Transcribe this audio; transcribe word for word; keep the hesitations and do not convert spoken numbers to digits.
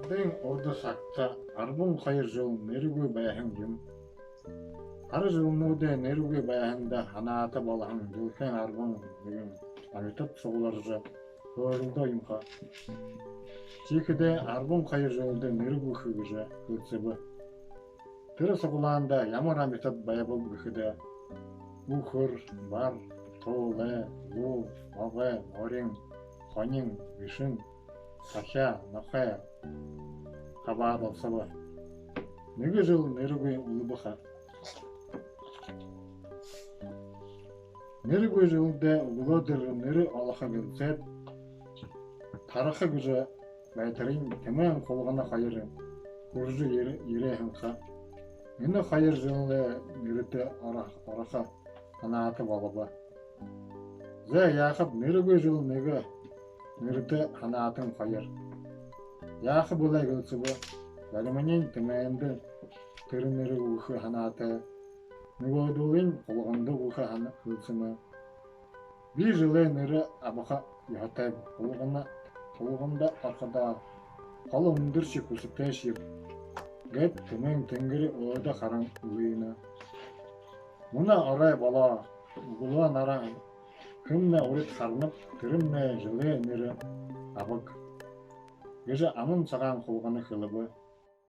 Тиин урда сагта арбан хоёр жэл нэрэгүй байһан юм. Һара жэлнүүдэй нэрэгүй байһанда һанаата болоһон дэлхэйн арбан нэгэн амитад сугларжа хөөрэлдөө юм ха. Тиихэдээ арбан хоёр жэлдэ нэрэгүй үхэ гэжэ хэлсэбэ. Тэрэ суглаанда ямар амитад байбаб гэхэдэ, үхэр, бар, туулай, луу, могой, морин, хонин, гэшэн, сахяа, нохой хабаадалсаба. Нэгэ жэл нэрэгүй үлэбэ ха. Нэрэгүй жэлдэ үглөөдэр нэрэ олохо гэлсээд, тараха гэжэ байтарынь тэмээн хулгана хоёр хүрэжэ ерээ һэн ха. Энэ хоёр жэлэй нэрэтэ орохо һанаата болобо. Зай, яахаб, нэрэгүй жэл нэгэ, нэрэтэй һанаатан хоёр. Яаха бэлэй гэлсэбэ, зариманиинь тэмээндэ тэрэ нэрэ үгэхэ һанаатай, нүгөөдүүлынь хулганда үгэхэ һана... гэлсэнэ. Би жэлэй нэрэ абаха ёһотойб, хулгана... хулганда орходоо холо үндэршье хүсэтэйшьеб, гээд тэмээн тэнгэри өөдэ харан үлынэ. Мүнөө орой болоо, үглөө наран, хэмнай урид харанаб, тэрэмнай жэлэй нэрэ абаг, гэжэ аман сагаан хулгана хэлэбэ.